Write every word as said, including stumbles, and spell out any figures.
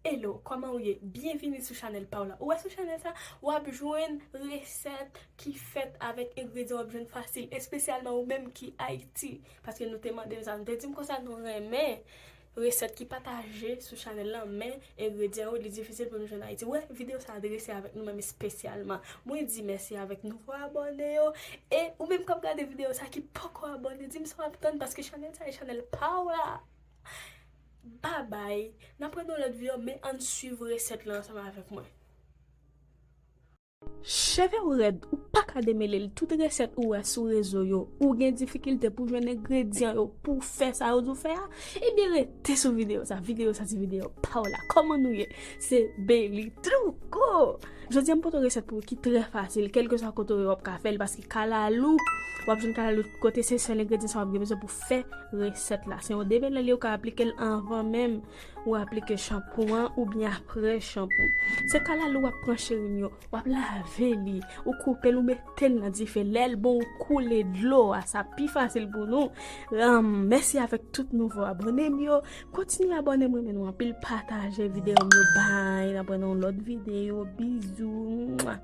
Hello, kòman ou ye? Byenvini sou chanèl pa w la. Ou wè sou chanèl sa, w ap jwenn resèt ki fèt avèk engredyan w ap jwenn fasil, espesyalman ou menm ki Ayiti. Paske nou te mande m sa, nou te di m konsa nou renmen resèt ki pataje sou chanèl lan, men engredyan yo, li difisil pou nou jwenn Ayiti. Ou wè, videyo sa adrese avèk nou menm espesyalman. Mwen di mèsi avèk nouvo abòne yo. E ou menm k ap gade videyo sa ki poko abòne, di m sa w ap tann, paske chanèl sa e chanèl pa w la. Babay, n ap wè nan lòt videyo, men ann swiv resèt la ansanm avèk mwen. Cheve w rèd, ou pa ka demele l. Tout resèt ou wè sou rezo yo, ou gen difikilte pou jwenn engredyan yo pou w fè sa yo di w fè a, ebyen rete sou videyo sa. Videyo sa se videyo pa w la. Kòman nou ye? Se Beli Truco! Jodi a m pote yon resèt pou ou ki trè fasil, kèlkeswa kote w ye w ap ka fè l, paske kalalou, w ap jwenn kalalou tout kote, se sèl engredyan sa w ap gen bezwen pou fè resèt la. Se yon demele li, ou ka aplike l anvan menm ou aplike chanpou an oubyen apre chanpou. Se kalalou w ap pran, cheri m yo, w ap lave li, ou koupe l, ou mete l nan dife. Lè l bon, ou koule dlo a, sa pi fasil pou nou. Anm, mèsi avèk tout nouvo abòne m yo. Kontinye abòne, m renmen nou anpil, pataje videyo m yo. Bay, n ap wè nan yon lòt videyo. Bizou. Mwa.